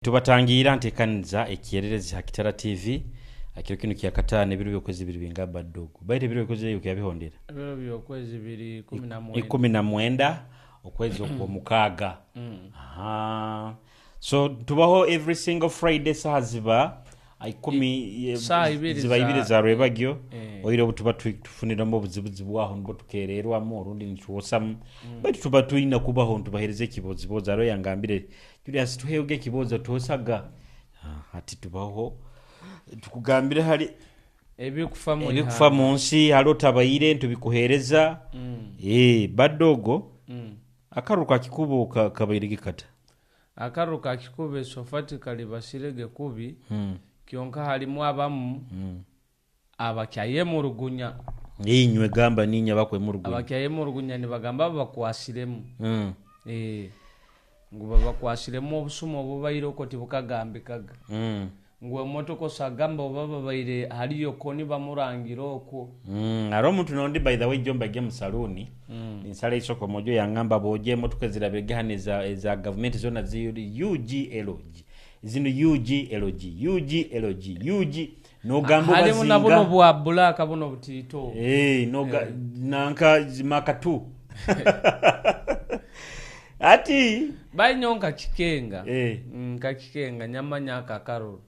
Tubatangiira ntekaniza ekyererezi ha Kitara TV akiro kinu kya kataano, ebiro by'okwezi biri bingaba dogo baitu ebiro by'okwezi ebyo kyabihondera. Ebiro by'okwezi biri 19. 19 okwezi okw'omukaaga. Aha. So tubaho every single Friday saha ziba ikumi Saaha ibiri ziba ibiri za rwebagyo. Oire obu tuba tufuniramu obuzibuzibu aho nibwo tukererwamu orundi nituwosamu, baitu tuba twina kubaho nitubahereza ekibozibozi. Hariho yangambire, "Julius, tuheege ekibozo tuhosaga." Hati tubaho tukugambire hali ebikufa mu ebikufa ihanga. Mu nsi hali otabaire ntubikuhereza. Badogo, akaruru ka Kikubo kabaire kata? Akaruru ka Kikubo esofati kalibasirege kubi, kyonka halimu abamu abakyayemurugunya. Inywe gamba ninye abakwemurugunya. Abakyayemurugunya nibagamba babakwasiremu. Ngu babakwasiremu obusuma obubaire okwo tibukagambikaga. Ngu emotoka osagamba oba babaire haliyo koni bamurangira okwo. Hariho omuntu nondi, by the way, jjo mbage mu saluuni ninsala eisoko, omwojo yangamba bwoja emotoka ezirabege hano eza gavumenti zona ziri UGLG, zino UGLG UGLG UG nogamba. Halimu na buno obazinga bwa black buno butiito. Noga nanka zimaka tu ati. Bainyo nkakikenga. Nkakikenga nyamanya aka akaruru.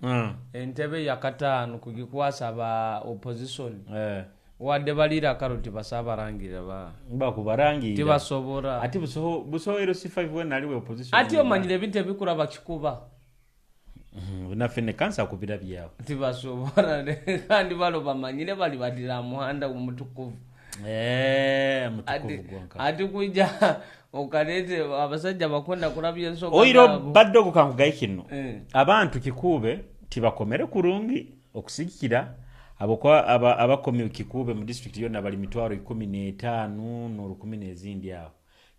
Entebe ya kataano kugikwasa ba opposition. Wadde balire akaruru tibasaba barangirira ba Bakubarangira. Tibasobora. Ati busoho busoho LC5 wena aliwe opposition. Ati omanyire ebintu ebikura bakikuba. Naffe ne kansa akubira byawe. Tibasobora kandi balo bamanyire bali batira muhanda omutukuvu. Mutukuvu Ati, gwonka. Ati kuija okalete abasajja bakwenda kurabya ensonga Oiro zaabo. Badde kankugaye kino. Abantu Kikuube tibakomere kurungi okusigikira habwokuba abakomi Kikuube mu district yona bali 151,000 n'ezindi aho.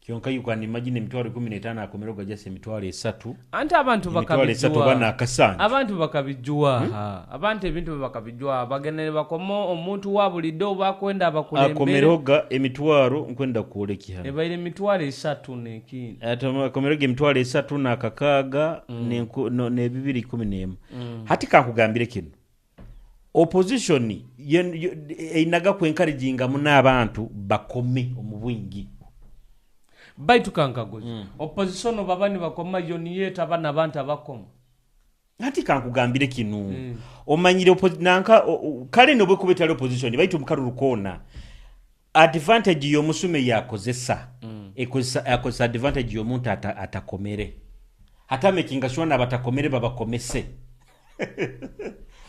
Kyonka you can imagine 150 akomere ogajasa 30,000. Anti abantu 30,000 oba bakabijwa. n'akasanju. Abantu bakabijwaha, abantu ebintu bakabijwaha, bagenda ne bakoma omuntu wa bulidde oba akwenda abakulembere. Akomerehoga emitwaro nkwenda kwoleki hano. Ebaire 30,000 n'ekindi. Ati akomerehoga 306 n'e211. Hati kankugambire kino, opposition einaga kwenkarigingamu n'abantu bakome omu bwingi. Baitu kankaguzi, opposition baba nibakoma yo niyo etaba n'abantu abakoma? Ati kankugambire kino, omanyire nanka kale nobwekuba etali opposition, baitu mukaruru koona advantage y'omusume yakozesa, ekozesa akozesa advantage y'omuntu atakomere, ate amakinga sure n'abatakomere babakomese.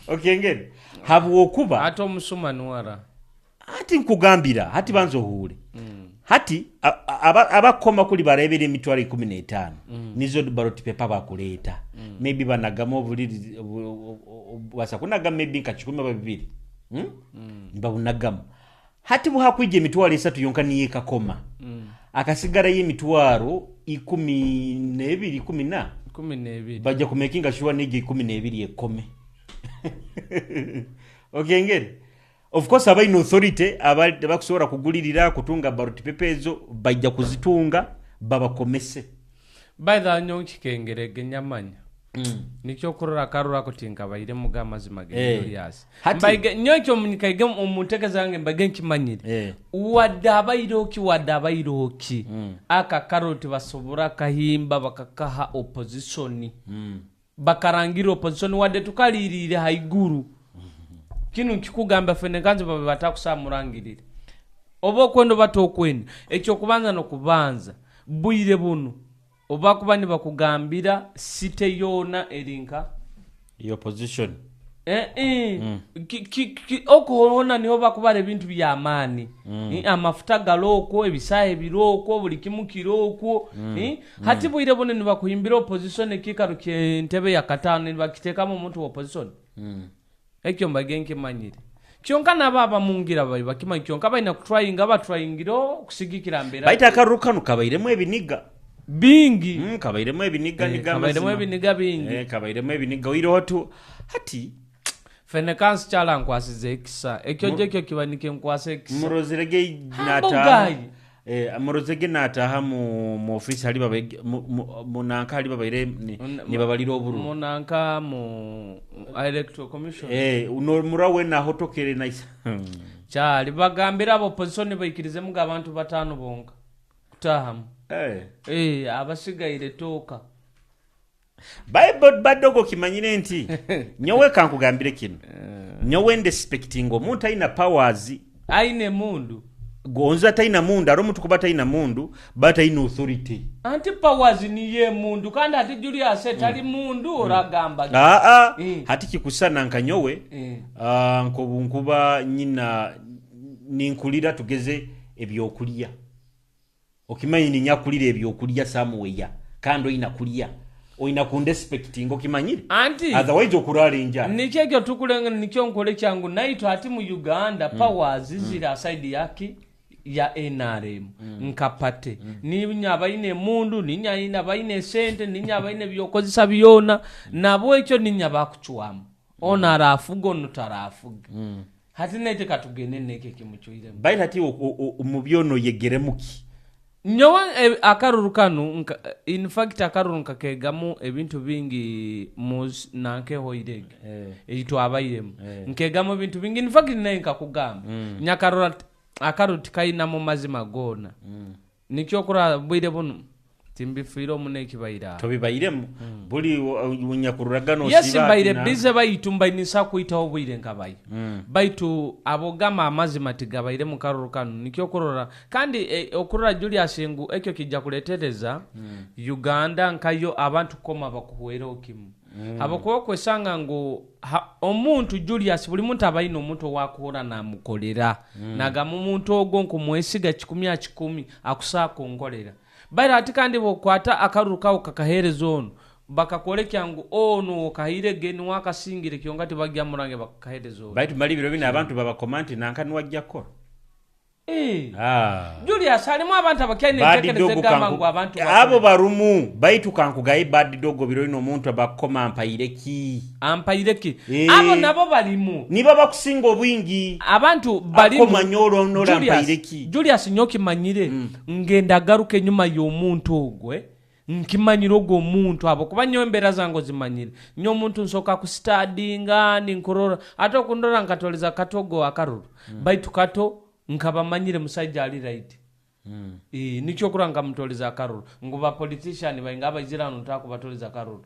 Okengere habwokuba Ate omusuma nwara. Ati nkugambira hati, banza ohuure hati, abakoma kuli barebera 150,000 nizo ballot paper bakuleeta, maybe banagamu obuliri basa kunaga maybe nka 100 oba 200, Nibabunagamu hati buhakwija 30,000 yonka niyo ekakoma, akasigarayo 12,000, ikumi na 12. Bajja kumakinga sure n'egyo 12 ekome. Okengere of course abaine authority abakusobola kugulirira kutunga ballot paper ezo bajja kuzitunga babakomese. Baitha nyo nkikengerege nyamanya nikyo kurora akaruru ako tinkabairemu ga amazima ge. Julius, mbaige nyo ekyo munikaige omu ntekeeza yange mbaige nkimanyire. Wadde abaire oki, wadde abaire oki, aka karuru tibasobora kahimba bakakaha opposition, bakarangira opposition wadde tukalirire haiguru. Kinu nkikugamba fene kanzi babe batakusamurangirire oba okwenda oba tokwenda. Ekyokubanza nokubanza bwire buno oba kuba nibakugambira site yoona erinka The opposition. Okuhona niho bakubara ebintu byamaani. Amafuta galookwo, ebisaahe birookwo, buli kimu kirookwo. Hati bwire buno nibakuhimbira opposition ekiikaro ky'entebe ya kataano nibakiteekamu omuntu wa opposition. Ekyo mbage nkimanyire kyonka nabo abamungira babi bakimanyi, kyonka balina kutryinga batryingire okusigikira mbeera. Baita akaruru kano kabairemu ebiniga. Bingi. Kabairemu ebiniga niga. Kabairemu amazima. Ebiniga bingi. Kabairemu ebiniga oireho tu hati. Fene kansi kyalankwasiza ekisa ekyo gye ekyo kiba nikinkwasa ekisa. Murozerege Hambugayi. natamu. Murozege nataha mu ofisi hali munanka hali babaire nibabalira obururu munanka mu Electoral Commission. Mura we nahotokere naisa. Kyali bagambira abo opposition baikirizemu abantu 5 bonka kutahamu. Abasigaire toka. Bible badogo kimanyire nti nyowe kankugambire kino. Nyowe ndespecting omuntu aina powers aine mundu. Gonza taina mundu, aro omuntu kuba taina mundu, bataina authority. Anti powers niye mundu kandi ati Julius tali mundu oragamba. Hati kikusana nka nyowe nkobu nkuba nyina ninkulira tugeze ebyokulya. Okimanyi ninyakulira ebyokulya somewhere kandi oyina kulya. Oyina kundespecting okimanyire. Anti otherwise okurara enjala. Nikyo ekyo tukulenga nikyo nkole kyangu naito ati mu Uganda powers ziri aside yaki ya NRM nkapate. Ninya baine mundu, ninya ina baine sente, ninya baine byokozesa byona nabo ekyo ninya bakuchwamu. Ona arafuga ono tarafuga. Hati naite katugende neke kimuchwiremu. Baita ati mu byono yegeremuki. Nyowe akaruru kanu in fact akaruru nkakegamu ebintu bingi mu nankeho irege. Eitwabairemu. Nkegamu ebintu bingi in fact naye nkakugamba. Nyakarura akaruru tikaina mu mazima gona. Nikyo kura bwire buno timbifiire omuneki baira. Tobibairemu. Buli nyakururagano siba. Yes mbaire bize baitu mbainisa kuitaho bwire nkabayi. Baitu abogama amazima tigabaire mu karuru kanu nikyo kurora kandi okurora Julius ngu ekyo kijja kuletereza Uganda nkayo abantu koma bakuhwera okimu. Abakuba kwesanga ngu omuntu Julius buli muntu abaina omuntu owakuhora namukolera. Nagamba omuntu ogwo nkumwesiga 100 akusaka nkolera. Baira ati kandi bokwata akaruru kawo kakahereza ono bakakolekya ngu ono okahire geni wakasingire kyonga tibagya murange bakahereza ono. Baitu mali biro bino abantu babakoma nti nanka niwajja kora. Julius alimu abantu abakyaine entekereza egamba ngu abantu abo barumu baitu kankugaye bad dog biro ino omuntu abakoma ampaire ki ampaire ki abo nabo balimu niba bakusinga obwingi abantu balimu akoma nyoro nora ampaire ki Julius nyoki manyire ngenda garuke nyuma y'omuntu ogwe nkimanyire ogwo omuntu abo kuba nyo embera zango zimanyire nyo omuntu nsoka kustadinga ninkurora ate okundora nkatoleza katogo akaruru baitu kato nkabamanyire musajja ali right. Nikyo kuranga mutoleza akaruru ngu ba politician bainga abaizirano ntakubatoleza akaruru.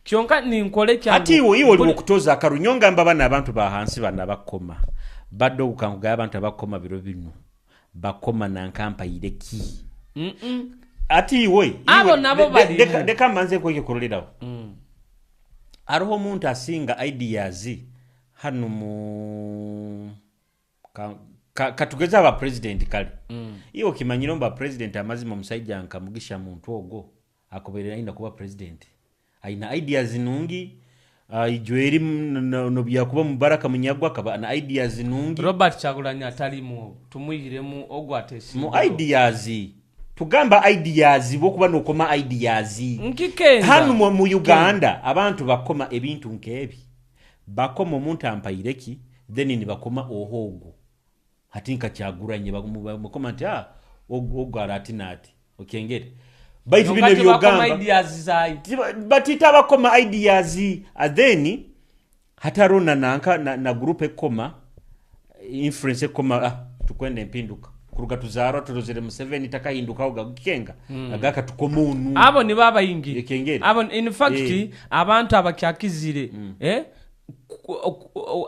Kyonka ninkole kyangu ati iwe iwe oli okutoza akaruru nyonga mbaba n'abantu ba hansi bana bakoma baddo gukanguga abantu abakoma biro bino bakoma nankampaire ki ati iwe abo nabo bali deka manze kweke kuroleraho. Aroho omuntu asinga ideas hano mu katugeza aba president kale. Iwe kimanyiro mba president amazima omusajja nkamugisha muntu ogwo akuberera aina kuba president. Aina ideas nungi ijweri no byakuba Mubaraka Munyagwa kaba na ideas nungi. Robert Kyagulanyi atalimu tumuyiremu ogwo atesi. Mu ideas tugamba ideas bokuba nokoma ideas. Nkikenga. Hano mu Uganda abantu bakoma ebintu nkebi. Bakoma omuntu ampaireki then ni bakoma ohogo. Hati nkakyaguranye bakoma nti ogwo arati nati okengere baitu bino byogamba ideas zai batita bakoma ideas then hatarona nanka na group ekoma influence ekoma tukwenda empinduka kuruga tuzarwa turozere Museveni takahinduka ogakenga agaka tukomunu abo ni baba ingi abo in fact abantu abakyakizire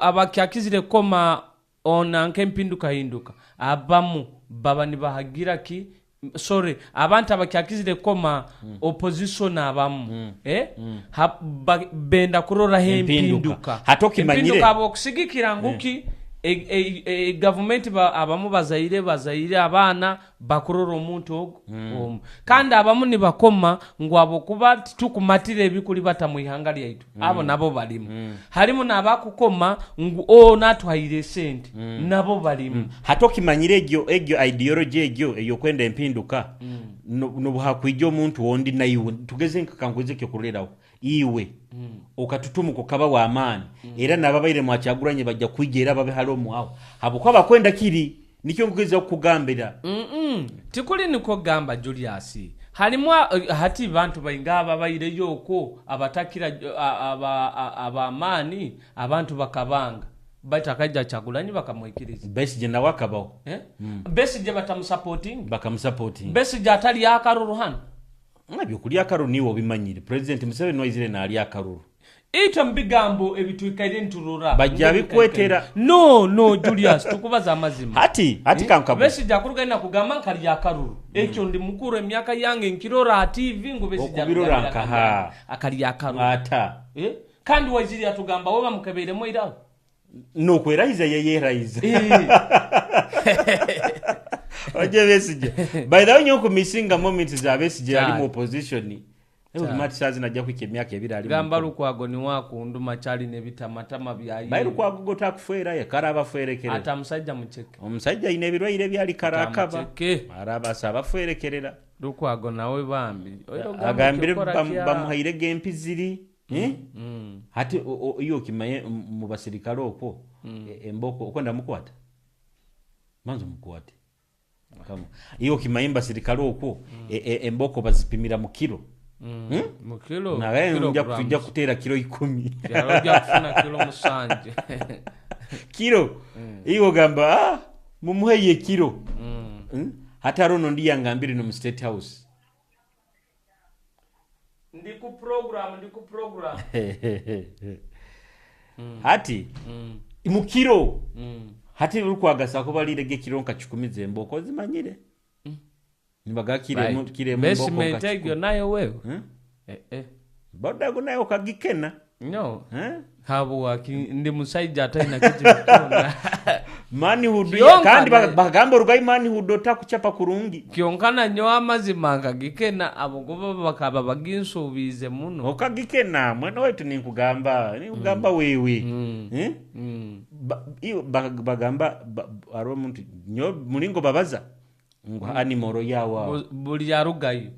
abakyakizire koma ona nkempinduka hinduka abamu baba nibahagira ki sorry abantu abakyakizire koma opposition abamu benda kurora hempinduka hatokimanyire abo kusigikira nguki government abamu bazaire abaana bakurora omuntu ogwo kandi abamu nibakoma ngu abo kuba tukumatire ebikuli batamuihanga lyaitu abo nabo balimu halimu nabakukoma ngu natwaire sente nabo balimu hatokimanyire egyo ideology egyo eyokwenda empinduka nobuhakwija omuntu wondi naiwe tugeze nkakankweze kyo kureraho iwe okatutumuko kaba wa amaani era nababaire mwakyaguranye bajja kwijera babe hali omwawo habukuba bakwenda kiri. Nikyo nkugeza kukugambira. Tikuli niko gamba Julius. Halimu hati bantu bainga ababaireyo okwo abatakira abamaani abantu bakabanga. Baitu akaija Kyagulanyi bakamwikiriza. Besigye nawe akabaho. Eh? Besigye batamusupporting. Bakamusupporting. Besigye atali akaruru hano. Ebyokulya akaruru niwe obimanyire. President Museveni waizire naalya akaruru. Itwe mu bigambo ebitwikaire nturora. Bajja bikwetera. No, no, Julius, tukubaza amazima. Hati kankabu. Besigye akuruga ina kugamba nkalya akaruru. Ekyo ndi mukuru emyaka yange nkirora ha TV ngu Besigye Okubirora nkaha. Akalya akaruru. Ata. Eh? Kandi waizire atugamba we bamukebeiremu iraho. Nokwerahiza yeyerahiza. Oje Besigye. By the way, nyoku missinga moments za Besigye ali mu opposition. Mati sazi najja kwika emyaka ebiri ali. Gamba Lukwago ni wakunduma kyali nebitamatama bya ye. Bayi Lukwago go takufuera ye karaba fuerekerera. Ata musajja mucheke. Omusajja ine ebirwaire byali karakaba. Araba saba fuerekerera. Lukwago nawe bambi. Agambire bamuhaire gempi ziri. Hati iyo kimaye mu basirikale okwo emboko okwenda mukwata. Manzo mukwate. Kama iyo kimaye basirikale okwo emboko bazipimira mu kilo. Mu kilo. Nawe nja kutera kilo 10. Yarojja kufuna kilo 7. Kilo. Iyo gamba mumuheye kilo. Hata rono ndiya ngambire no mu State House. Ndi ku program. Hati mukiro. Hati Lukwagasa kubalire ge kilo nka 10 zemboko zimanyire. Nibaga kire kire mboko nka 10. Nayo wewe. Bodago nayo kagikena. No. Habo ndi musajja atalina kitu kyonna. Manhood kandi bagamba orugai manhood otakuchapa kurungi. Kyonkana nyo amazima nkagikena abo goba bakaba baginsuubize muno. Okagikena mwene wetu ninkugamba wewe. Bagamba aro muntu nyo mulingo babaza ngo animoro yawa. Buli arugayo.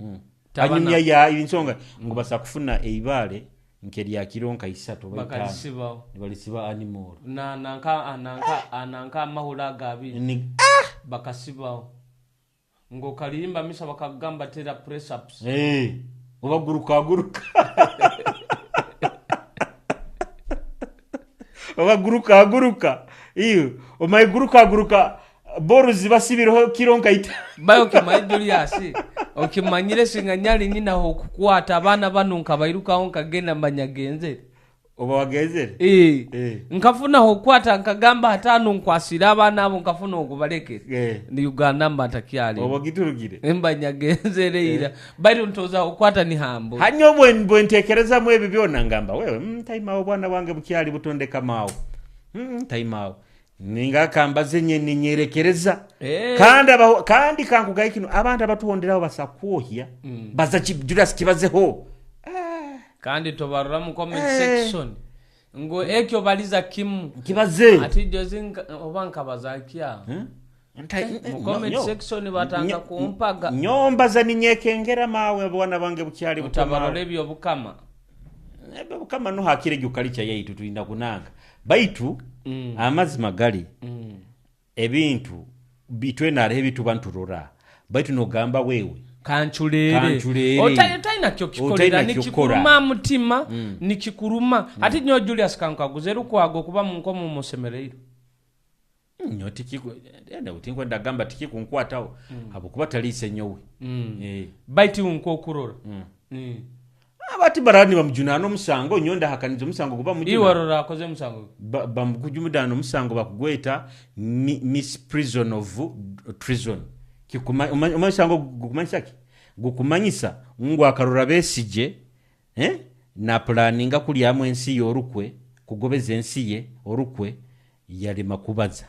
Anyumya ya insonga ngo basakufuna eibale nkeri ya kilo nka 3 oba 5. Bakalisiba. Balisiba animoro. Na nanka ananka ananka amahula gabi. Bakasiba. Ngo kalimba misa bakagamba tera press ups. Oba guruka guruka. Oba guruka guruka. Iyo, omai guruka guruka boruzi basibiro kilo nka 5. Bayo kimayi Julius. Okimanyire singa nyali nyina okukwata abaana bano nkabairukaho nkagenda mbanyagenze. Oba wagezere? Nkafuna okukwata nkagamba hatano nkwasira abaana abo nkafuna okubalekera. Ni Uganda mba ntakyali. Oba giturugire. Mbanyagenzere ira. Baitu ntoza okukwata ni hambo. Hanyo bwe ntekereza mu ebyo byonna ngamba wewe ntaimaawo bwana wange bukyali butondeka maawo. Ntaimaawo. Ninga kambaze nye ninyerekereza. Kandi kandi kankugaye kino abantu abatuhonderaho basakwohya. Baza Julius kibazeho. Kandi tobarura mu comment section. Ngo ekyo baliza kimu. Kibaze. Ati jozi oba nkabaza kya. Mu comment section batanga kumpaga. Nyombaza ninyekengera mawe bwana bange bukyali butabarole ebyo bukama. Ebyo bukama no hakire gyukalicha yaitu tulinda kunanga. Baitu amazima gali ebintu bitwe nare ebintu banturora. Baitu nogamba wewe kanchulere. Otaina kyo kikolera nikikuruma mutima nikikuruma. Ati nyo Julius kankaguze Lukwago kuba munkomo musemereiro. Nyo tikiku enda utinkwenda ndagamba tikiku nkwatawo abo kuba talise nyowe. Baiti unko okurora. Abati barani bamujunano omusango nyonda hakaniza omusango kuba mujuna. Iwarora akoze musango. Bamukujumudano omusango bakugweta misprison of treason. Kikuma omusango gukumanyisa ki? Gukumanyisa ngu akarora Besigye na planninga kulyamu ensi yorukwe kugobeza ensi ye orukwe yalema kubaza.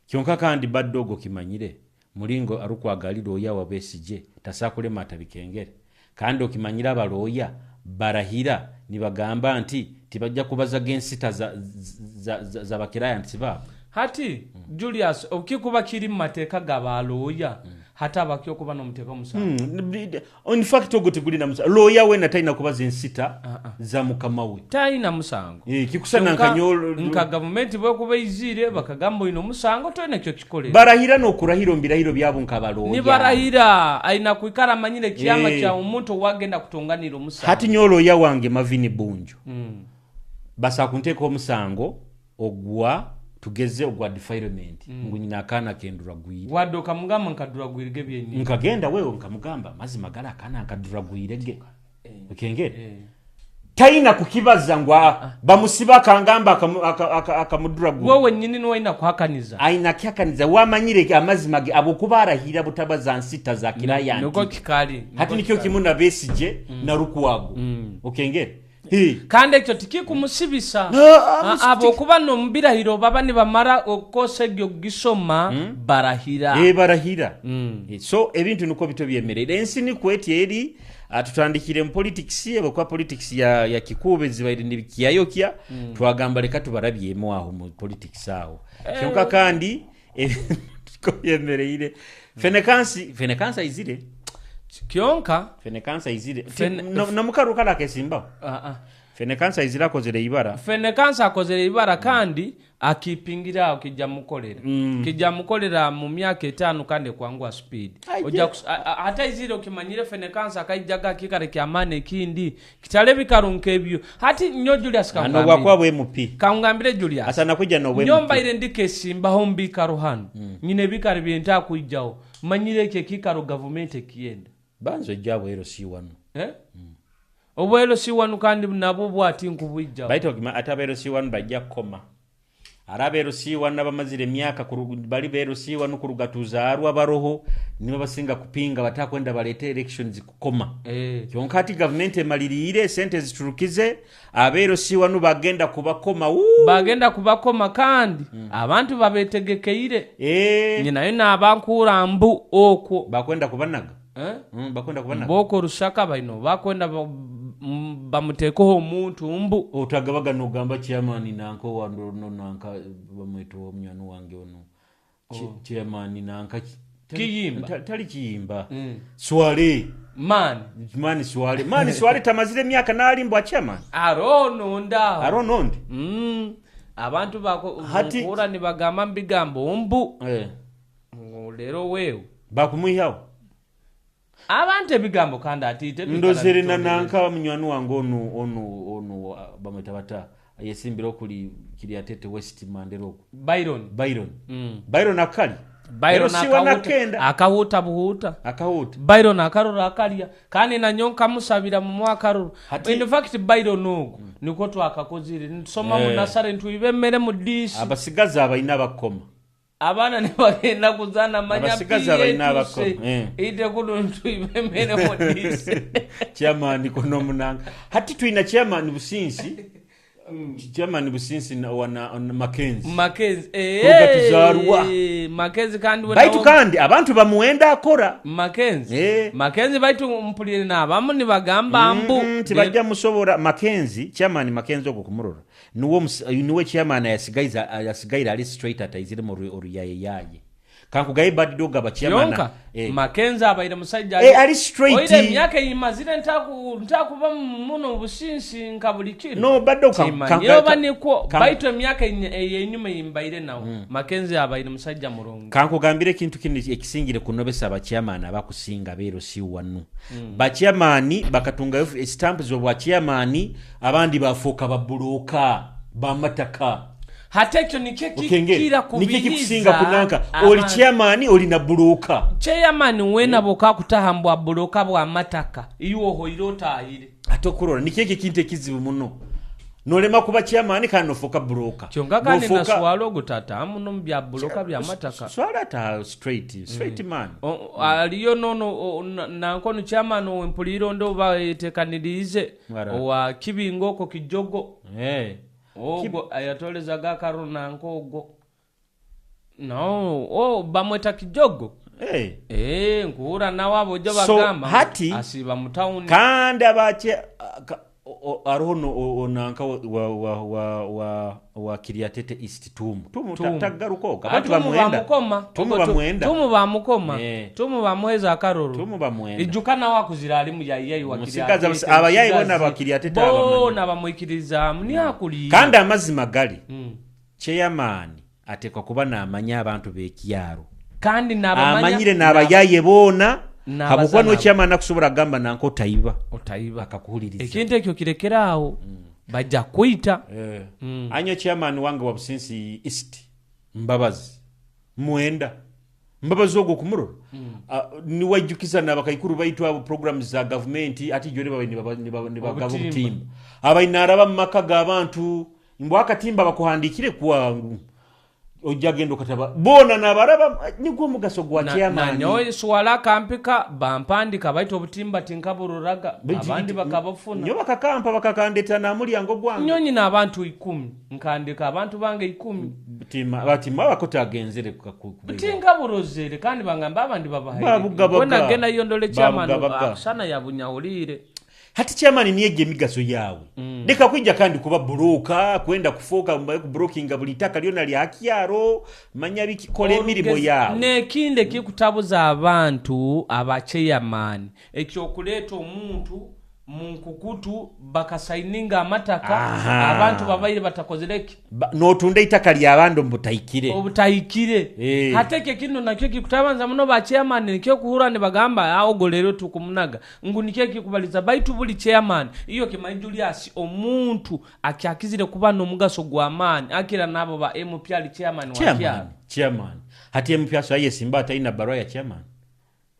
Kyonka kandi badogo kimanyire mulingo arukwagali loya wa Besigye tasakulema atabikengere. Kandi okimanyira abaloya barahira nibagamba nti tibajja kubaza gensita za bakiriyanti babo. Hati Julius okikuba kiri mu mateeka g'abaloya. Hati abakyo okuba n'omuteeka omusango. In fact ogwo tegulina musango. Looya wena talina kubaza ensita za mukama we. Talina musango. Eh, kikusana Kyonka nka nyo nka gavumenti bwekuba eiziire bakagamba oine omusango, toine kyokikolera. Barahira n'okurahira omu birahiro byabo nk'abalooya. Nibarahira, aina kwikara amanyire ekyama kya omuntu owagenda kutonganira omusango. Hati nyowe looya wange Mavini Bunjo basobola kunteekaho omusango ogwa tugeze ogwa defilement ngu nyina akaana kenduragwire. Wadde okamugamba nkaduragwirege byenyini. Nkagenda wewe nkamugamba mazima gali akaana nkaduragwirege. Okengere? Taina kukibaza ngu bamusiba akangamba akamuduragura. Wewe nyini niwe aina kuhakaniza. Aina kihakaniza wamanyire amazima ge abokuba arahira butabaza nsita za client. Niko kikali. Hati nikyo kimu na Besigye na Lukwago. Okengere? Kandi ekyo tikikumusibisa. Abokuba n'omu birahiro baba nibamara kosa egyo kugisoma barahira. Barahira. So ebintu nikwo bityo byemereire. Ensi nikwo eti eri. Tutandikire mu politics, habwokuba politics ya Kikuube zibaire nibikyayokya, twagamba leka tubarabyemu aho mu politics aho. Kyonka kandi ebintu nikwo byemereire. Fenekansi, Fenekansi aizire. Kyonka Fenekansi aizire. Nomukaru kare akesimbaho. Fenekansi aizire akozere ibara. Fenekansi akozere ibara kandi akipingire aho kijja mukolera. Kijja mukolera mu myaka 5 kandi ekwangwa speed. Ojja hati aizire okimanyire Fenekansi akaijaga akikare kyamaani ekindi kitale bikaru nkebyo. Hati nyo Julius Ano bwakwa bwe MP. Kangambire Julius. Asana kujja no bwe Nyo MP. mbaire ndikesimbaho mbikaro hano. Nyine ebikaro byenta kwijjaho. Manyire ekyo ekikaro gavumenti ekiyenda. Banzo ejja bwero si wano. Obwero si wano kandi nabwo bwati nkubwijjaho. Baito ate abero si wano bajja kukoma. Ari abero si wano abamazire emyaka bali bero si wano kuruga tuzaarwa baroho nibo basinga kupinga batakwenda balete elections kukoma. Kyonka ati gavumenti emaliriire sente ziturukize abero si wano bagenda kubakoma. Bagenda kubakoma kandi abantu babetegekeire. Nyinayo nabankura mbu okwo. Bakwenda kubanaga. Bakwenda kubanaga. Mboko Rusaka baino bakwenda bamuteekoho omuntu mbu. Otagabaga nogamba chairman nanka wando no nanka bamweto omunywani wange ono. Chairman nanka Kiyimba. Tali kiyimba. Swale. Man. Mani Swale. Mani Swale tamazire emyaka nali mbwa chairman. Arono nda. Arono ndi. Abantu bako nkura nibagamba mbigambo mbu. Lero wewe. Bakumwihaho. Abantu ebigambo kandi atiite Ndozere na nanka munywani wange onu bamweta bata yesimbira okuli Kiryatete West Mandela okwo. Byron. Byron. Byron akali. Byron Lero si wanakenda. Akahuta buhuta. Akahuta. Byron akarora akalya. Kandi na nyonka musabira mu mwaka ruro. In fact Byron ogo niko twakakozire. Nsoma mu nasare ntuibemere mu disi. Abasigaza abayina bakoma. Abaana ne bagenda kuzaana manya Abasigazi abalina abako, Ite kuno ntuibemere mu disi. Chairman kono munanga. Hati tuina chairman Businsi. Chairman Businsi na wana Mackenzie. Mackenzie. Kuruga tuzarwa. Mackenzie kandi we Baitu nawo kandi abantu bamuwenda akora. Mackenzie. Mackenzie baitu mpulire na abamu nibagamba mbu. Tibajja musobora Mackenzie, chairman Mackenzie ogwo kumurora. Niwe chairman yasigaira ali straight ataizire mu oruyaye yaye. Kankugaye bad dog aba chairman. Yonka, Mackenzie abaire musajja Ali straight. Oire emyaka eyimazire ntakuba muno obusinsi nka buli kiro. No, bad dog Kimanyire oba nikwo, baitu emyaka eyenyuma eyimbaire nawo. Mackenzie abaire musajja murungi. Kankugambire ekintu kino ekisingire kunobesa aba chairman abakusinga beero si wanu. Ba chairman bakatungayo stamp z'obwa chairman, abandi bafuuka babuloka bamataka. Hata ekyo nikyo Okengere. kikira Nikyo kubiriza kikusinga kunanka. Oli abantu. chairman, oli na buloka. Chairman wena boka kutahambwa buloka bwa mataka. Iwo hoiro otahire. Ate okurora nikyo ekyo ekintu ekizibu muno. Nolema kuba chairman kandi nofuuka buloka. Kyonka kandi Nofuuka naswala ogwo tata muno mu bya buloka bya mataka. Swala ata straight man. Aliyo nono, nankono chairman owempuliro ndo batekanirize Mwara. owa kibingo oko kijogo. Ogwo ayatolezaga akaro nanko ogwo. No, bamweta kijogo. Nkuhura nawe abo jo So, bagamba. hati, asiba mu town. Kandi abache, Hariho nanka wa Kiryatete East, Tumu. Tumu Tumu. tagaruka Ah, abantu Tumu bamwenda. bamukoma. Tumu Ogwo bamwenda. Tumu bamukoma. Tumu bamuheza akaruru. Tumu bamwenda. Ijuka nawe akuzira ali muyayiyayi wa Musigazi Kiryatete, abayayi musigazi. bona ba Kiryatete abamanyi. Bona bamwikirizaamu niyo akuliire. Kandi amazima gali, chairman atekwa kuba namanya abantu b'ekyaro. Kandi nabamanya. Amanyire n'abayaye boona. N'abaza Habwokuba nabo. No chairman akusobola kugamba nanka otaiba, Otaiba. akakuhuliriza. Ekintu ekyo kirekera awo, bajja kwita. Anyo chairman wange wa Businsi East, Mbabazi, mwenda Mbabazi ogwo kumurora. Ah, niwajjukiza n'abakaikuru baitu abo programs za gavumenti ati jore babaye nibagaba Obutimba. obutimba, abaine araba mu maka g'abantu mbw akatimba bakuhandikire kwangu, ojja genda okataba boona nabaraba, nigwo omugaso gwa chairman. Nanyowe swala kampika bampandika, baitu obutimba tinkaburoraga, abandi bakabufuna. Nyo bakakampa, bakakandeta namulyango gwange. Nyo nyina abantu 10, nkandika abantu bange 10. Batima bakotagenzere. Tinkaburozere, kandi bagamba abandi babahaire. Babugabaga. Nagenda yondole chairman. Babugabaga. Sana yabunyawulire. Hati chairman niyegya emigaso yawe. Leka kwijja kandi kuba broker, kwenda kufoka kubrokinga buli ttaka lyona lya kyaro, manya bikikola emirimu yawe. N'ekindi ekikutabuza abantu abacheyamaani, ekyokuleeta omuntu mu nkukutu bakasayininga amataka. Abantu babaire batakozereki. N'otunda eitaka ly'abandi omu butahikire. Obutahikire. Hati ekyo kino nakyo kikutabanza muno ba chairman, nikyo kuhura nibagamba, "Ah, ogwo leero tukumunaga," ngu nikyo ekikubaliza. Baitu buli chairman iyo kimanyi Julius omuntu akyakizire kuba n'omugaso gw'amaani akira n'abo ba MP, ali chairman wa Chairman. kyalo. Chairman hati MP aso ayesimba atalina barua ya chairman.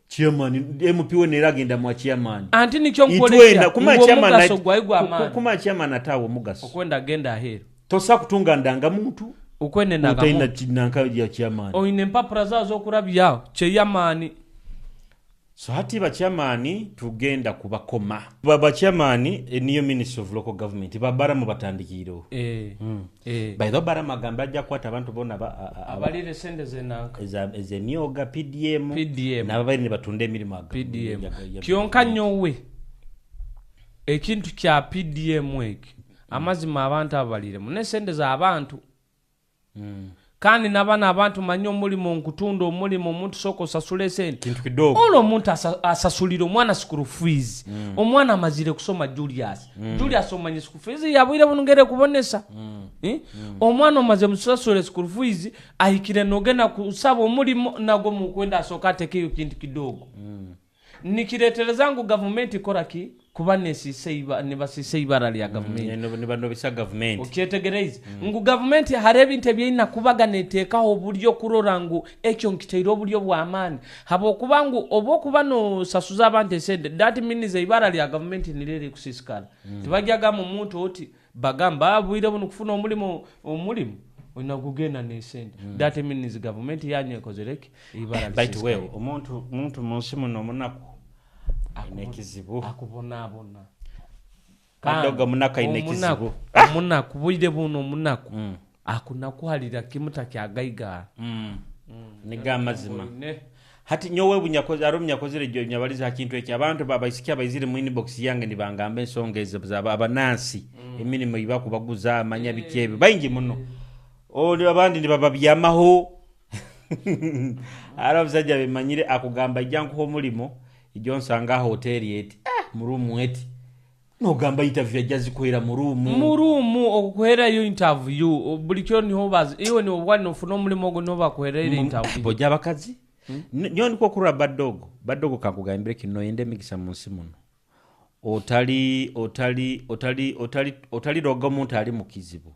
Chairman MP we neera agenda mwa chairman. Anti nikyo Itwena nkwolekya kuma ngu chairman omugaso gwayi gw'amaani. Kuma chairman ataawa omugaso. Okwenda genda aheeru. Tosa kutunga ndangamuntu okwenda otalina endagamuntu. Nanka ya chairman. Oine empapura zawo z'okurabyaho chairman. So hati bachairman tugenda kubakoma. Bachairman, niyo Ministry of Local Government babaramu batandikiireho. By the way, Baramu agamba ajja kukwata abantu bona abalire sente zenanka. Ez'emyoga PDM. PDM. N'ababaire nibatunda emirimu PDM. Kyonka nyowe ekintu kya PDM eki, amazima abantu abaliremu nesente z'abantu. Kandi nabana abantu manyi omulimu nkutunda omulimu, omuntu sooka osasula esente. Kintu kidogo. Olwo omuntu asasulira omwana school fees. Omwana amazire kusoma, Julius. Julius, omanye school fees yabwire buno ngere kubonesa. Eh? Omwana omaze musasula school fees, ahikire nogenda kusaba omulimu, nagwo mukwenda asooka atekeyo kintu kidogo. Nikiretereza ngu gavumenti ikora ki kuba nesise nibasise ibara lya gavumenti. Nibanobesa gavumenti. Okyetegereize ngu gavumenti hari ebintu ebyerina kubaga neteekaho oburyo kurora ngu ekyo nkiteire oburyo bw'amaani, habwokuba ngu oba okuba nosasuza abantu esente, that means ibara lya gavumenti niryo erikusisikara. Tibajyagamba omuntu oti bagamba, "Ah, bwire buno kufuna omulimu, omulimu olina kugenda nesente." That means gavumenti yanyu ekozereki, ibara Baitu lisisikaire. wewe omuntu munsi muno omunaku alina ekizibu. Akubonaabona. Kadogo omunaku alina Omunaku, ekizibu. omunaku bwire buno omunaku akunakuhalira kimu takyagaigara. Niga amazima. Hati nyowe bunyakoze ari omunyakozere gyo nyabaliza ha kintu eki, abantu babaisiki abaizire mu inbox yange nibangamba ensonga ezo zaba abanansi, emirimu ibakubaguza, amanya biki ebyo, baingi muno. Oli abandi nibababyamaho, ari abasajja bemanyire akugamba, "Ijja nkuha omulimo, ijjo nsanga hoteri eti, mu room eti." Nogamba interview ajja zikuhera mu room. Mu room okuherayo interview buli kyo niho bazi iwe niwe nofuna omulimu ogwo, niho bakuherera interview. Bojja abakazi. Nyo ndiko kurora badogo badogo, kankugambire kino, noyenda emigisa mu nsi muno, otali otali otali otali otaliroga omuntu ali mu kizibu,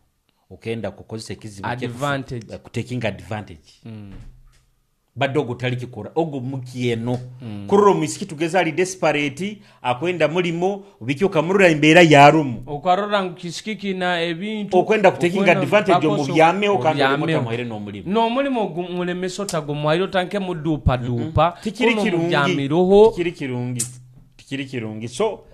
okenda kukozesa ekizibu kye Advantage. Kutaking advantage. Badogo talikikora ogwo mukyeno. Kurora omwisiki tugeza ali desperate akwenda mulimo biki, okamurora embeera yarumu. Okarora ngu kisiki kina ebintu. Okwenda kutaking okwenda advantage omubyameho kandi obyameho. otamuhaire n'omulimu. N'omulimu mulemesa otagumuhaire otanke muduupaduupa. Tikiri kuno kirungi. mubyamiroho. Tikiri kirungi, tikiri kirungi. So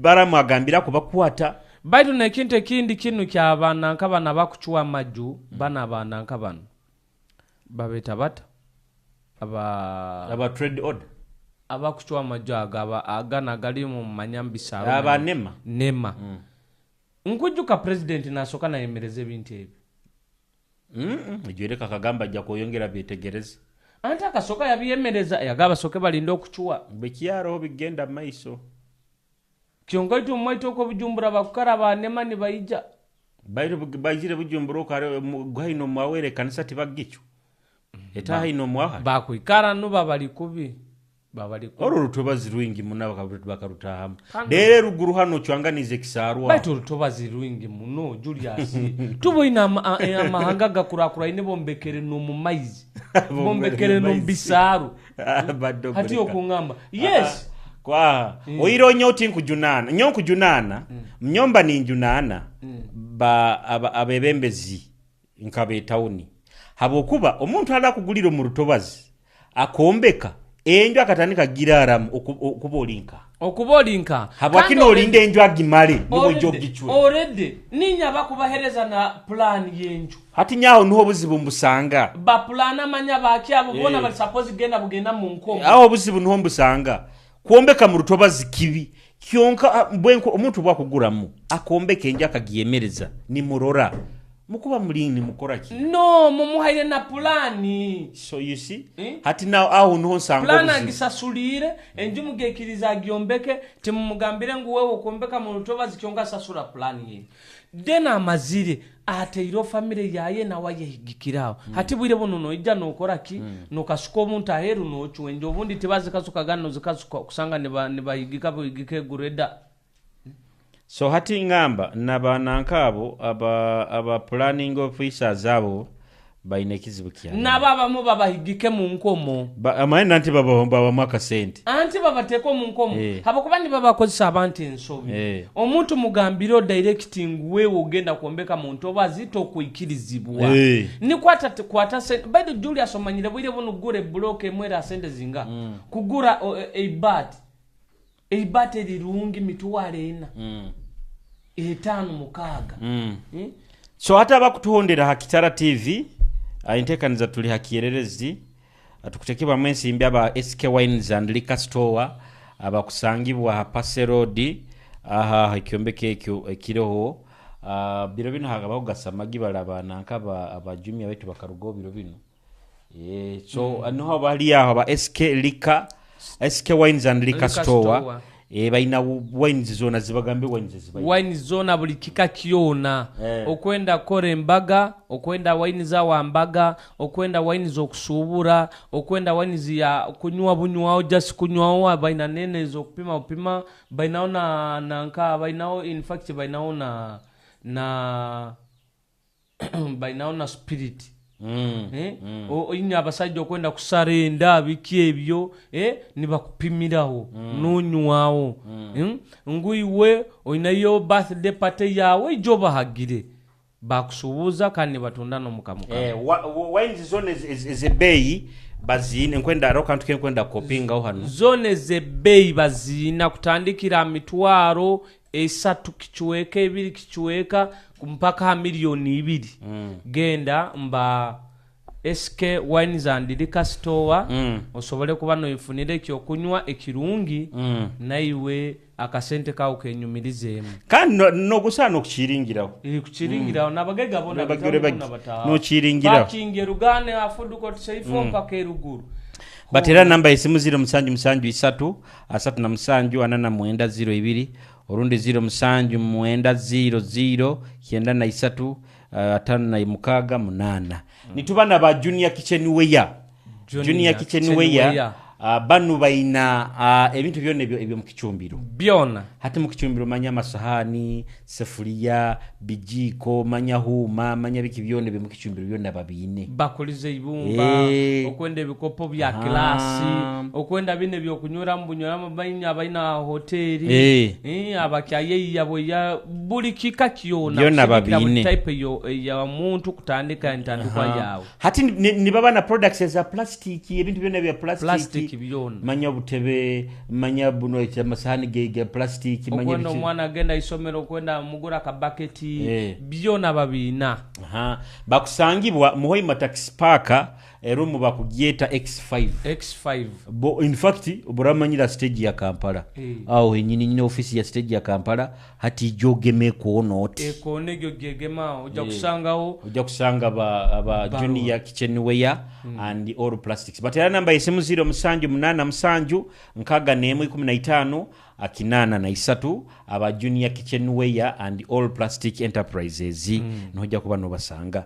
Baramu agambira kubakwata. Baitu nekintu ekindi kinu kyabana nka bana bakucwa amaju, bana abaana nka bano babeta bata aba Aba trade order. Abakucwa amaju ago agana agali mu manyambisaro. Aba nema. Nema. Nkujuka president nasoka nayemereza ebintu ebyo. Ejwereka akagamba ajja kweyongera byetegereze. Anti akasoka yabiyemereza, yagaba soke balinde okucwa. Bwekyaro bigenda maiso. Kyonka itu mwaito ko Bujumbura bakukara ba nema nibaija. Bairo baijire Bujumbura okare gaino mwawere kanisa tibagicho. Eta haino mwaha. Bakwikara nuba bali kubi. Babali kubi. Oro rutobazi rwingi muna bakarutahamu. Dere ruguru hano chwanganize kisarwa. Baitu rutobazi rwingi muno Julius. Tuboina amahanga gakurakura ine bombekere no mu maizi. Bombekere no bisaru. Hati okungamba. Yes. Kwa oiro nyoti nkujunana, nyo nkujunana, mnyomba ni njunana ba abebembezi nkabe tauni. Habokuba omuntu ala kugulira mu rutobazi akombeka enjo akatandika giraramu okubolinka. Okubolinka. Habwakino olinde enjo agimale niwo jogichwe. Already ninya bakubahereza na plan yenjo. Hati nyaho niho obuzibu mbusanga. Ba plan amanya bakyabo bona bali suppose genda bugenda mu nkomo. Aho obuzibu niho mbusanga. Kuombeka mu rutobazi kibi. Kyonka bwenko omuntu bwakuguramu akombeka enjo akagiyemereza ni murora. Mukuba mulini mukora ki? No, mumuhaire na plani. So you see? Hati now aho niho nsanga plani agisasulire enju mugekiriza agyombeke timumugambire ngu wewe okombeka mu rutobazi kyonka sasula plani ye. Then amazire ateiro family yaye na waye higikiraho. Hati bwire buno noija nokora ki? Nokasuka omuntu aheru nochwenje obundi tibazi kasuka gano zikasuka kusanga nibahigika buhigike gureda. So hati ngamba nabananka abo aba planning officers abo baine kizibu kya. Naba abamu babahigike mu nkomo. Amaye nanti baba mwaka sente. Anti babateko mu nkomo. Habakuba ni babakozesa abantu ensobi. Omuntu mugambiro directing wewe ogenda kuombeka mu ntobazi tokuikirizibwa. Ni kwata kwata sente. By the Julius omanyire bwire buno gure block emwera sente zinga. Kugura eibati. Eibati erirungi mitwalo ena. 5 6. So hata abakutuhondera ha Kitara TV, enteekaniza tuli ha Kiererezi, tukutekebwamu ensimbi aba SK Wines and Liquor Store abakusangibwa ha Pase Road, aha ekyombeko ekyo ekiroho. Biro bino hakabaho gasamagi balaba nanka aba Jumia baitu bakarugaho biro bino. So niho bali aho aba SK Liquor, SK Wines and Liquor Store. Baina wines zona zibagambe wines zibaina. Wines zona buli kika kyona. Okwenda kore embaga, okwenda wines za wambaga, okwenda wines okusubura, okwenda wines ya kunywa bunywa just kunywa baina nene zo kupima upima, baina na nanka baina in fact baina na baina na spirit. Inya abasajja okwenda kusarenda biki ebyo nibakupimiraho nonywawo. Nguiwe oinayo birthday party yawe ijo bahagire bakusubuza kandi batunda no mukamuka. Wines zone ezebei bazine nkwenda roka ntuke nkwenda kopinga hano. Zone zebei bazina kutandikira mitwaro 3 kichweka 2 kichweka mpaka milioni 2. Genda mba SK Wines and Liquor Store osobole kuba noyifunire ekyokunywa ekirungi naiwe akasente kawo kenyumirizeemu. Kandi nogusana okukiringiraho. Kukiringiraho nabagega bona nokiringiraho. Bakinge rugane afuduko tseifo mpaka eruguru. Batera namba esimu 07 7 3 37 49 02 orundi 07 9 00 93 5 6 8. Nituba na ba Junior Kitchen Wear. Junior Kitchen Wear. Banu baina ebintu byonna ebyo mu kicumbiro. Byonna. Hati mu kicumbiro manya amasahani, sefuliya, bijiko, manya huma, manya biki byonna ebyo mu kicumbiro byonna babiine. Bakulize ibumba, okwenda ebikopo bya klasi, okwenda bine byokunyweramu bunyweramu baina baina hoteli. Abakyaye yabo ya buli kika kyona. Byonna babiine. Type yo ya muntu kutandika entandikwa yawe. Hati ni baba na products za plastic, ebintu byonna bya plastic. Plastic byonna. Manya butebe, manya buno amasahani ge plastic, manya okwenda omwana agenda isomero okwenda mugura ka bucket byonna babiina. Bakusangibwa Muhoima Taxi Park. Erumu bakugyeta X5. X5. Bo, in fact oburamanyira stage ya Kampala. Aho henyini nyine office ya stage ya Kampala hati ija ogeme ekoona oti. Ekoona egyo ogyegeme aho oja kusangaho. Oja kusanga aba, aba Junior Kitchenware and all plastics. Batera namba y'esimu 0 musanju munana musanju nkaga n'emu ikumi na itaano 83 aba Junior Kitchenware and All Plastic Enterprises noija kuba nobasanga.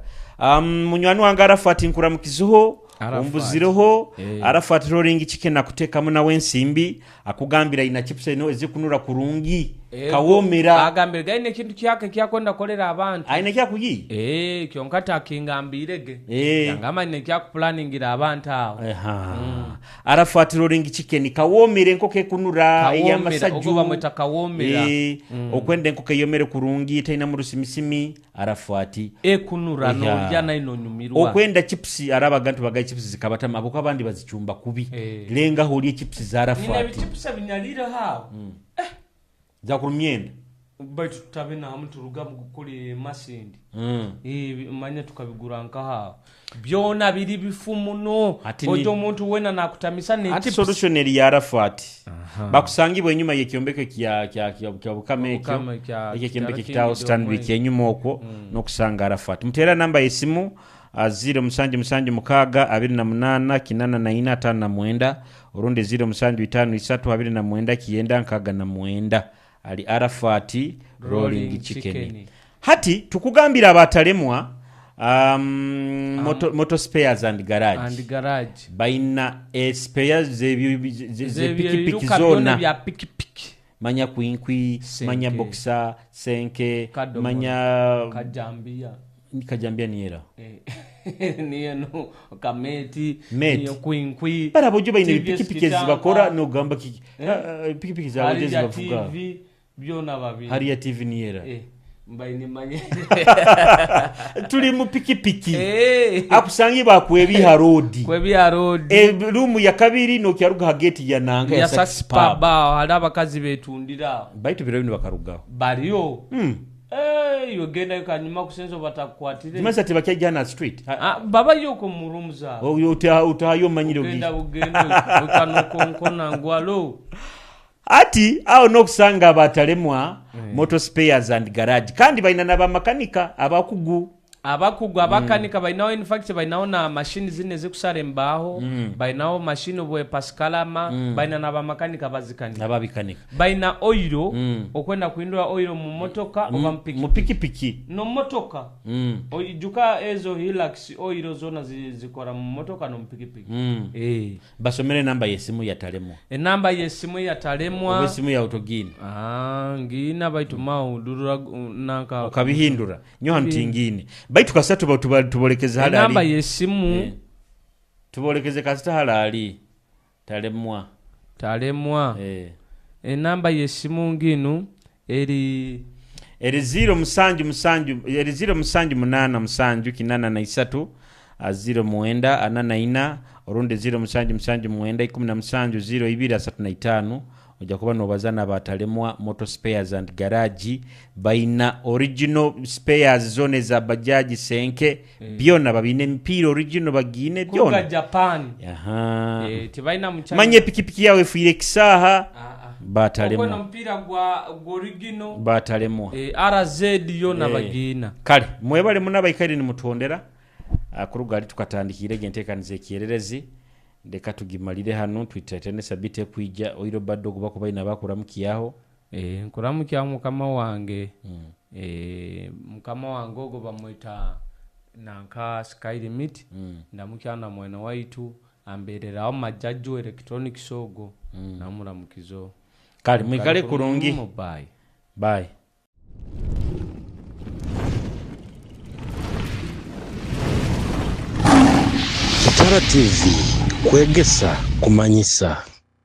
Munywani wange Arafat nkuramukizeho Arafat. ombuzireho. Eh. Arafat Rolling Chicken akutekamu nawe ensimbi akugambira aina chips eno ezikunura kurungi. Ego. Kawomera. Agambire gaine ekintu kyake ekyakwenda kukolera abantu. Aine ekyakuyiiya? Eh, kyonka takingambire ge. Eh. Yangamba aine ekyakupulaningira abantu aho. Aha. Arafat Rolling Chicken kawoomera enkoko ekunura Kawoomera, ey'amasaju. ogwo bamweta kawoomera. Eh, okwenda enkoko eyomere kurungi etainamu rusimisimi Arafat. Ekunura Eha. nolya nayo nonyumirwa. Okwenda chips arabaga nti bagaye chips zikabatama habwokuba abandi bazicumba kubi. Eh. Lengaho olye chips za Nina Arafat. ebichipusi ebinyaliireho aho. Zakurumyenda. Baitu tutabe nahamu turuga kuri Masindi. Manya tukabigura nkaho aho. Byona biri bifu muno. Ati ni- Ojo omuntu wena nakutamisa ne Ati chips. solution eri ya Arafat. Bakusangibwa enyuma y'ekyombeko kya kya kya kya Bukama ekyo. Bukama kya- Ekyo ekyombeko kya ekitaho Kingdom Stanbic ekyo. enyuma okwo n'okusanga Arafat. Muteera namba y'esimu 0 musanju musanju mukaaga abiri na munaana kinana na ina ataano na mwenda orundi 0 musanju itaano isatu abiri na mwenda kiyenda nkaaga na mwenda. Ali Arafat Rolling Rolling Chicken. Chicken. Hati tukugambira abatalemwa motor spares and garage. And garage. Baina spares z'epikipiki Z'ebiruka byona zona. bya pikipiki. Manya kwinkwi, Senke. manya boxer, senke, Kadomola. manya Kajambia. Kajambia niera. Niyo no kameti, Meti. niyo kwinkwi. Bara bojo baina TVS epikipiki Kitanga. ezibakora nogamba kiki. Pikipiki zaabo Hariya zibavuga. TV byona babiri. Hariya TV niera. Mbaine manye. Tuli mu pikipiki. Akusangi bakwebiha road. Kwebiha road. Room ya kabiri nokyaruga ha gate ya nanga ya Ya Sax Sax Pub. Pub, aho hari abakazi betundira. Baitu biro bino bakarugaho. Bariyo. Yogendayo kanyuma kusenzo batakukwatire. Kimasa tebakyajja na street. Baba yoko mu room zaabwe. Oyo utahayo omanyire Ogenda ogi. bugenda, okanokonkona ngu alo. Ati awo n'okusanga abatalemwa motor spares and garage kandi balina n'abamakanika abakugu. Abakugu abakanika balinawo, in fact balinawo na machine zine ezikusala embaaho, balinawo machine bwe pasikalama, balina n'abamakanika bazikanika. Ababikanika. Balina oil okwenda kuhindura oil mu motoka oba mu pikipiki. Mu pikipiki. No motoka. Oijuka ezo Hilux oil zona zikora mu motoka no mu pikipiki. Basomere namba y'esimu ya Talemwa. Enamba y'esimu ya Talemwa. Oba esimu ya Autogini. Ngina baitu mau durura nanka. Okabihindura. Nyo hanu tingine. Baitu kasita tubolekeze halali. Enamba y'esimu. Tubolekeze kasita halali. Talemwa. Talemwa. Enamba y'esimu nginu eri Eri zero musanju musanju, eri zero musanju munana musanju kinana na isatu, zero mwenda, ana na ina, orundi zero musanju musanju mwenda, ikumi na musanju, zero ibiri, asatu na itaano. Ojja kuba n'obaza n'abatalemwa motor spares and garage, balina original spares zona eza bajaji senke, byonna babine emipiira original bagiine Kuruga byonna. Japan. Aha. Tebalina mu China. Manya epikipiki yawe efiire ekisaaha. Batalemwa. Okweno omupiira gwa original. Batalemwa. RZ yonna bagiina. Kale mwebale muno abaikaire nimutondera. Kuruga ali tukatandikire enteekaniza ekyererezi. Ndeka tugimalire hano twitete sabite kwija oiro baddo kuba kubaina bakuramukiyaho. Nkuramukya mukama wange. Mukama wange ogwo bamweta nanka Sky Limit. Ndamukya na mwena waitu ambererawo majaju electronics ogwo. Namuramukizo. Kale mwikale kurungi. Bye. Bye. Kitara TV kwegesa kumanyisa.